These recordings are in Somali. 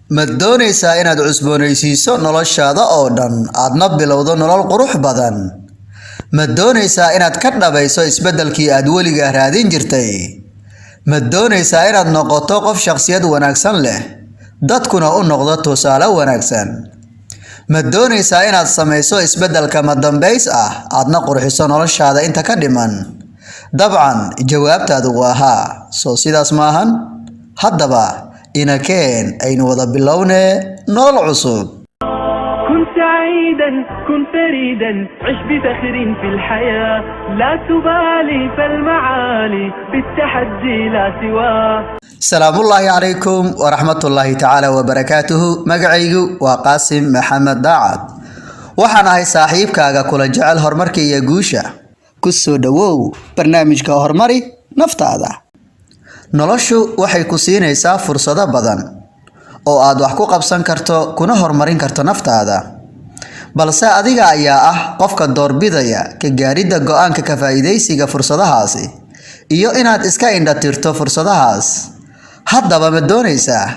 Ma doonaysaa inaad cusboonaysiiso noloshaada oo dhan, aadna bilowdo nolol qurux badan? Ma doonaysaa inaad ka dhabayso isbeddelkii aad weligaa raadin jirtay? Ma doonaysaa inaad noqoto qof shakhsiyad wanaagsan leh, dadkuna u noqdo tusaale wanaagsan? Ma doonaysaa inaad samayso isbeddel kama dambays ah, aadna qurxiso noloshaada inta ka dhiman? Dabcan, jawaabtaadu waa haa. Soo sidaas maahan? Haddaba, ina keen aynu wada bilownee nolol cusub. كن سعيدا، كن فريدا، عش بفخر في الحياة، لا تبالي فالمعالي بالتحدي لا سواه. Salaamullaahi calaykum waraxmatullaahi tacaala wabarakaatuhu. Magacaygu waa Qaasim Maxamed Daacad. Waxaan ahay saaxiibkaaga kula jecel horumarka iyo guusha. Ku soo dhowow barnaamijka Horumari Naftaada. Noloshu waxay ku siinaysaa fursado badan oo aad wax ku qabsan karto kuna horumarin karto naftaada, balse adiga ayaa ah qofka doorbidaya ka gaaridda go'aanka ka faa'iidaysiga fursadahaasi iyo inaad iska indhatirto fursadahaas. Haddaba, ma doonaysaa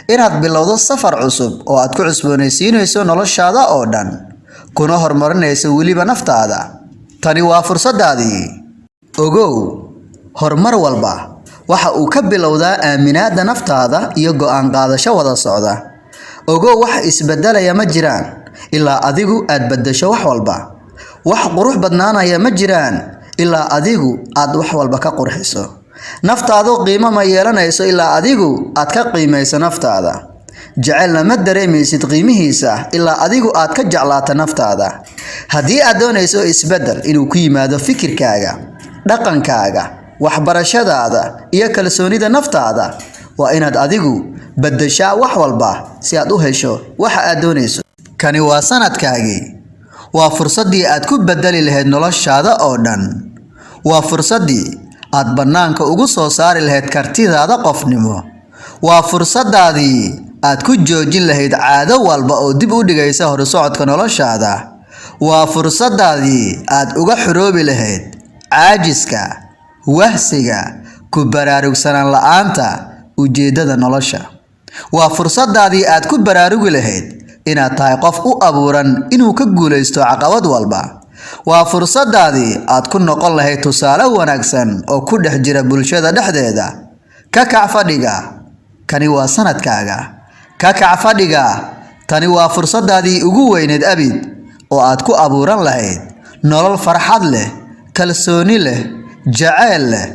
inaad bilowdo safar cusub oo aad ku cusboonaysiinayso noloshaada oo dhan, kuna horumarinayso weliba naftaada? Tani waa fursadaadii. Ogow, horumar walba waxa uu ka bilowdaa aaminaadda naftaada iyo go'aan qaadasho wada socda. Ogow, wax isbedelaya ma jiraan ilaa adigu aad beddesho wax walba. Wax qurux badnaanaya ma jiraan ilaa adigu aad wax walba ka qurxiso. Naftaadu qiimo ma yeelanayso ilaa adigu aad ka qiimayso naftaada. Jecelna ma dareemaysid qiimihiisa ilaa adigu aad ka jeclaato naftaada. Haddii aad doonayso isbeddel inuu ku yimaado fikirkaaga, dhaqankaaga, waxbarashadaada iyo kalsoonida naftaada, waa inaad adigu beddeshaa wax walba si aad u hesho waxa aad doonayso. Kani waa sanadkaagii. Waa fursaddii aad ku beddeli lahayd noloshaada oo dhan. Waa fursaddii aad bannaanka ugu soo saari lahayd kartidaada qofnimo. Waa fursadaadii aad ku joojin lahayd caado walba oo dib u dhigaysa horusocodka noloshaada. Waa fursadaadii aad uga xoroobi lahayd caajiska, wahsiga, ku baraarugsanaan la'aanta ujeeddada nolosha. Waa fursadaadii aad ku baraarugi lahayd inaad tahay qof u abuuran inuu ka guulaysto caqabad walba. Waa fursadaadii aad ku noqon lahayd tusaale wanaagsan oo ku dhex jira bulshada dhexdeeda. Ka kac fadhiga. Kani waa sanadkaaga. Ka kac fadhiga. Tani waa fursadaadii ugu weyneed abid oo aad ku abuuran lahayd nolol farxad leh, kalsooni leh, jacayl leh.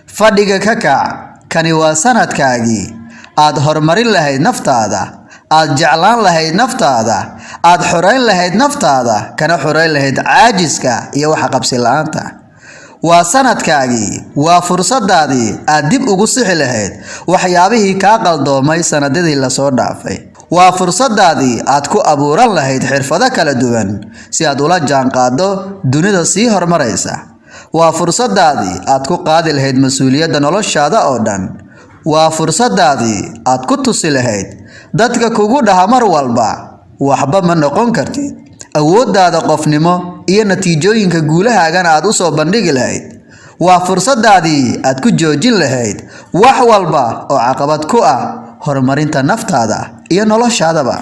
Fadhiga ka kac. Kani waa sanadkaagii aad horumarin lahayd naftaada, aad jeclaan lahayd naftaada, aad xoreyn lahayd naftaada, kana xoreyn lahayd caajiska iyo waxa qabsi la'aanta. Waa sanadkaagii. Waa fursadaadii aad dib ugu sixi lahayd waxyaabihii kaa qaldoomay sanadadii lasoo dhaafay. Waa fursadaadii aad ku abuuran lahayd xirfado kala duwan si aad ula jaanqaaddo dunida sii horumaraysa. Waa fursadaadii aad ku qaadi lahayd mas'uuliyadda noloshaada oo dhan. Waa fursadaadii aad ku tusi lahayd dadka kugu dhaha mar walba "waxba ma noqon kartid" awooddaada qofnimo iyo natiijooyinka guulahaagana aad u soo bandhigi lahayd. Waa fursadaadii aad ku joojin lahayd wax walba oo caqabad ku ah horumarinta naftaada iyo noloshaadaba.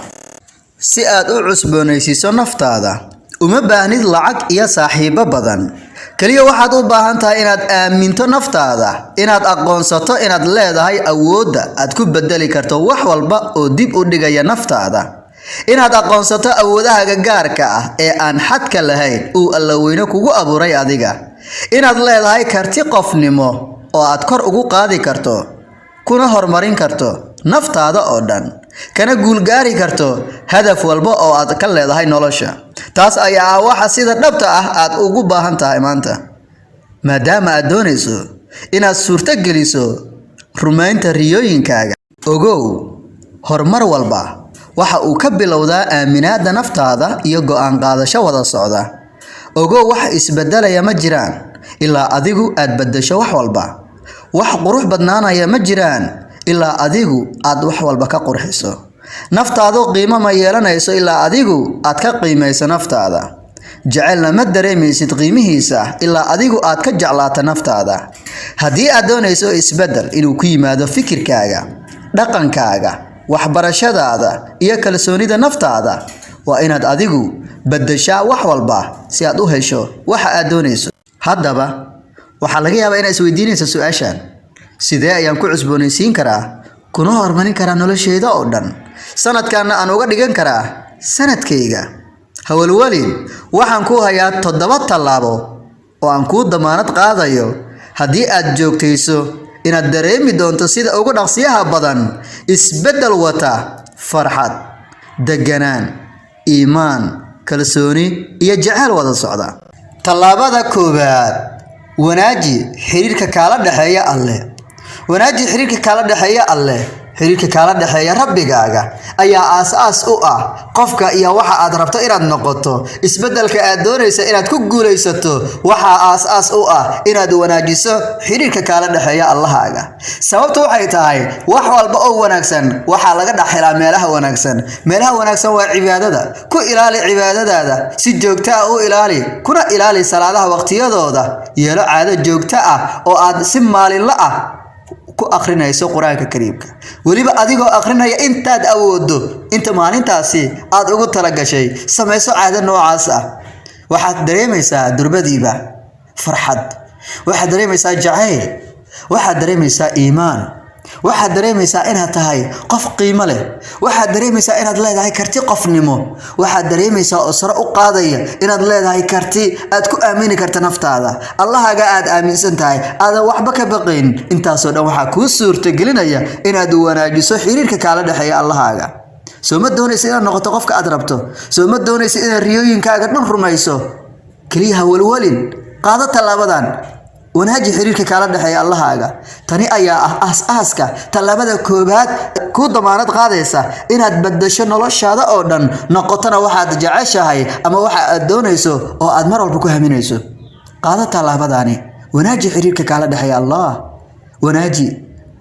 Si aad u cusboonaysiiso naftaada, uma baahnid lacag iyo saaxiibo badan. Kaliya waxaad u baahan tahay inaad aaminto naftaada, inaad aqoonsato inaad leedahay awoodda aad ku beddeli karto wax walba oo dib u dhigaya naftaada, inaad aqoonsato awoodahaaga gaarka ah ee aan xadka lahayn uu Allaweyne kugu abuuray adiga, inaad leedahay karti qofnimo oo aad kor ugu qaadi karto kuna horumarin karto naftaada oo dhan, kana guulgaari karto hadaf walba oo aad ka leedahay nolosha. Taas ayaa ah waxa sida dhabta ah aad ugu baahan tahay maanta, maadaama aad doonayso inaad suurto geliso rumaynta riyooyinkaaga. Ogow, horumar walba waxa uu ka bilowdaa aaminaadda naftaada iyo go'aan qaadasho wada socda. Ogow, wax isbedelaya ma jiraan ilaa adigu aad beddesho wax walba. Wax qurux badnaanaya ma jiraan ilaa adigu aad wax walba ka qurxiso. Naftaadu qiimo ma yeelanayso ilaa adigu aad ka qiimayso naftaada. Jecelna ma dareemaysid qiimihiisa ilaa adigu aad ka jeclaato naftaada. Haddii aad doonayso isbeddel inuu ku yimaado fikirkaaga, dhaqankaaga. Waxbarashadaada iyo kalsoonida naftaada. Waa inaad adigu beddeshaa wax walba si aad u hesho waxa aad doonayso. Haddaba, waxaa laga yaabaa inaad isweydiinayso su-aashan: sidee ayaan ku cusboonaysiin karaa kuna horumarin karaa nolosheyda oo dhan, sanadkanna aan uga dhigan karaa sanadkayga? Ha walwalin, waxaan kuu hayaa 7 tallaabo oo aan kuu damaanad qaadayo haddii aad joogtayso inaad dareemi doonto sida ugu dhaqsiyaha badan isbeddel wata farxad, deganaan, iimaan, kalsooni iyo jacayl wada socda. Tallaabada koowaad: wanaaji xiriirka kaala dhexeeya Alle. Wanaaji xiriirka kaala dhexeeya Alle. Xiriirka kaala dhexeeya Rabbigaaga ayaa aas-aas u ah qofka iyo waxa aad rabto inaad noqoto. Isbeddelka aad doonaysa inaad ku guulaysato waxaa aas-aas u ah inaad wanaajiso xiriirka kaala dhexeeya Allahaaga. Sababtu waxay tahay, wax walba oo wanaagsan waxaa laga dhex helaa meelaha wanaagsan. Meelaha wanaagsan waa cibaadada. Ku ilaali cibaadadaada si joogto ah u ilaali, kuna ilaali salaadaha waqtiyadooda. Yeelo caado joogto ah oo aad si maalinle ah ku akhrinayso Qur-aanka Kariimka, weliba adigoo akhrinaya intaad awoodo, inta maalintaasi aad ugu talagashay. Samayso caado noocaas ah. Waxaad dareemaysaa durbadiiba farxad, waxaad dareemaysaa jacayl, waxaad dareemaysaa iimaan, waxaad dareemaysaa inaad tahay qof qiimo leh, waxaad dareemaysaa inaad leedahay karti qofnimo, waxaad dareemaysaa oo sare u qaadaya inaad leedahay karti aad ku aamini karta naftaada, Allahaaga aad aaminsan tahay, aadan waxba ka baqayn. Intaasoo dhan waxaa kuu suurtagelinaya inaad wanaajiso xiriirka kaala dhexeeya Allahaaga. Soo ma doonaysa inaad noqoto qofka aad rabto? Soo ma doonaysa inaad riyooyinkaaga dhan rumayso? Keliya ha walwalin, qaado tallaabadan: wanaaji xiriirka kaala dhexeeya Allahaaga. Tani ayaa ah aas-aaska tallaabada koowaad kuu damaanad qaadaysa inaad beddesho noloshaada oo dhan, noqotona waxaad jeceshahay ama waxa aad doonayso oo aad mar walba ku haminayso. Qaado tallaabadaani: wanaaji xiriirka kaala dhexeeya Allah. Wanaaji.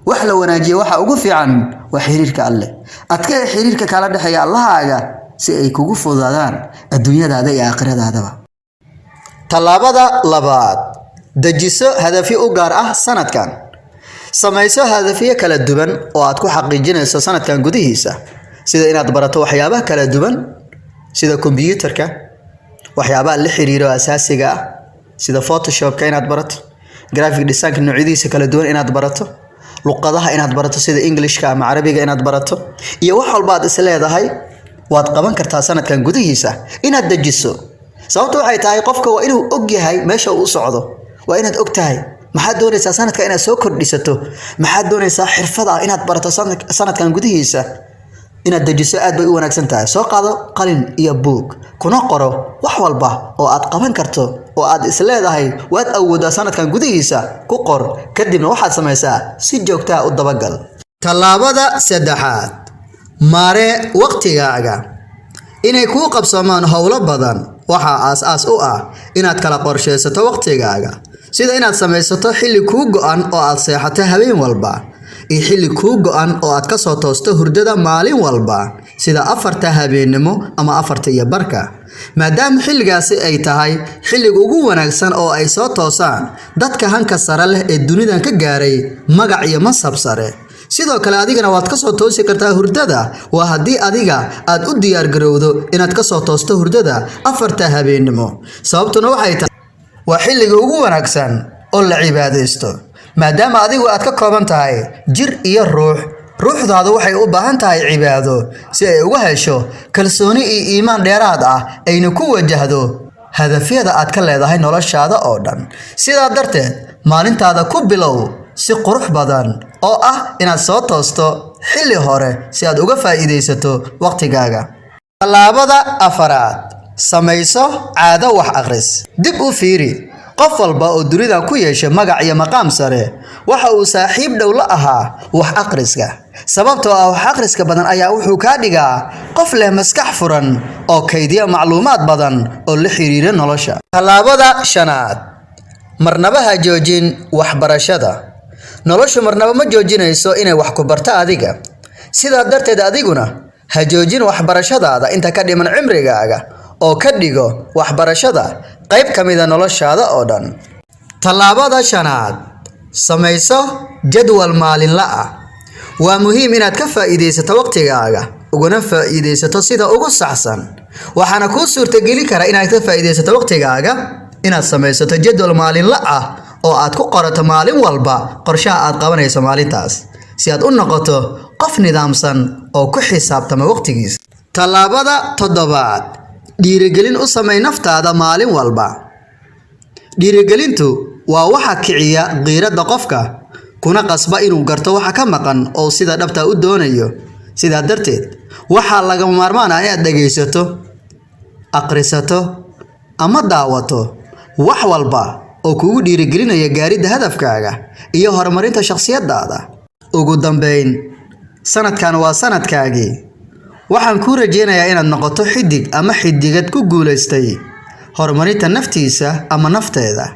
Wax la wanaajiya waxa ugu fiican waa xiriirka Alleh. Adkee xiriirka kaala dhexeeya Allahaaga si ay kugu fududaadaan adduunyadaada iyo aakhiradaadaba. Tallaabada labaad: dejiso hadafyo u gaar ah sanadkan. Samayso hadafyo kala duwan oo aad ku xaqiijinayso sanadkan gudihiisa, sida inaad barato waxyaabaha kala duwan sida kombiyuutarka, waxyaabaha la xiriiro asaasiga ah sida Photoshopka inaad barato, graphic designka noocyadiisa kala duwan inaad barato, luqadaha inaad barato sida Englishka ama Carabiga inaad barato, iyo wax walba aad is leedahay waad qaban kartaa sanadkan gudihiisa inaad dejiso. Sababtu waxay tahay, qofka waa inuu og yahay meesha uu u socdo. Waa inaad og tahay maxaad doonaysaa sanadka inaad soo kordhisato, maxaad doonaysaa xirfad ah inaad barato sanadkan gudihiisa. Inaad dejiso aad bay u wanaagsan tahay. Soo qaado qalin iyo buug, kuna qoro wax walba oo aad qaban karto oo aad is leedahay waad awoodaa sanadkan gudihiisa. Ku qor, kadibna waxaad samaysaa si joogta ah u dabagal. Tallaabada saddexaad: maaree waqtigaaga. Inay kuu qabsoomaan howlo badan waxaa aas-aas u ah inaad kala qorshaysato waqtigaaga, sida inaad samaysato xilli kuu go'an oo aad seexato habeen walba iyo xilli kuu go'an oo aad kasoo toosto hurdada maalin walba, sida 4ta habeennimo ama 4:30, maadaama xilligaasi ay tahay xilliga ugu wanaagsan oo ay soo toosaan dadka hanka sare leh ee dunidan ka gaaray magac iyo mansab sare. Sidoo kale adigana waad kasoo toosi kartaa hurdada, waa haddii adiga aad u diyaargarowdo inaad kasoo toosto hurdada 4ta habeennimo. Sababtuna waxay tahay, waa xilliga ugu wanaagsan oo la cibaadaysto. Maadaama adigu aad ka kooban tahay jir iyo ruux, ruuxdaadu waxay u baahan tahay cibaado si ay uga hesho kalsooni iyo iimaan dheeraad ah, ayna ku wajahdo hadafyada aad ka leedahay noloshaada oo dhan. Sidaa darteed, maalintaada ku bilow si qurux badan oo ah inaad soo toosto xilli hore si aad uga faa'iidaysato waqtigaaga. Tallaabada afaraad: samayso caado wax akhris. Dib u fiiri qof walba oo dunidan ku yeeshay magac iyo maqaam sare, waxa uu saaxiib dhow la ahaa wax akhriska, sababtoo ah wax akhriska badan ayaa wuxuu kaa dhigaa qof leh maskax furan oo kaydiya macluumaad badan oo la xiriira nolosha. Tallaabada shanaad: marnaba ha joojin waxbarashada. Noloshu marnaba ma joojinayso inay wax ku barto adiga. Sidaa darteed, adiguna ha joojin waxbarashadaada inta ka dhiman cimrigaaga, oo ka dhigo waxbarashada qayb ka mida noloshaada oo dhan. Tallaabada shanaad: samayso jadwal maalinle ah. Waa muhiim inaad ka faa'iidaysato waqtigaaga, uguna faa'iidaysato sida ugu saxsan. Waxaana kuu suurtageli kara inaad ka faa'iidaysato waqtigaaga inaad samaysato jadwal maalinle ah oo aad ku qorato maalin walba qorshaha aad qabanayso maalintaas, si aad u noqoto qof nidaamsan oo ku xisaabtama waqtigiisa. Tallaabada toddobaad: dhiirigelin u samey naftaada maalin walba. Dhiirigelintu waa waxa kiciya qiirada qofka, kuna qasba inuu garto waxa ka maqan oo sida dhabta u doonayo. Sidaa darteed, waxaa lagama maarmaan ah inaad dhegaysato, akhrisato ama daawato wax walba oo kugu dhiirigelinaya gaaridda hadafkaaga iyo horumarinta shakhsiyadaada. Ugu dambeyn, sanadkan waa sanadkaagii. Waxaan kuu rajeynayaa inaad noqoto xidig ama xidigad ku guulaystay horumarinta naftiisa ama nafteeda.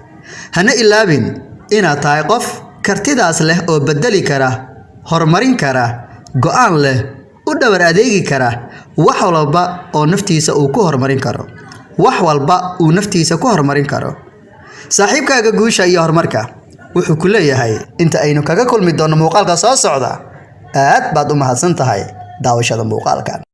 Hana ilaabin inaad tahay qof kartidaas leh oo bedeli kara, horumarin kara, go'aan leh, u dhabar adeegi kara wax walba oo naftiisa uu ku horumarin karo. Wax walba uu naftiisa ku horumarin karo. Saaxiibkaaga guusha iyo horumarka wuxuu ku leeyahay, inta aynu kaga kulmi doono muuqaalka soo socda, aad baad u mahadsan tahay daawashada muuqaalkan.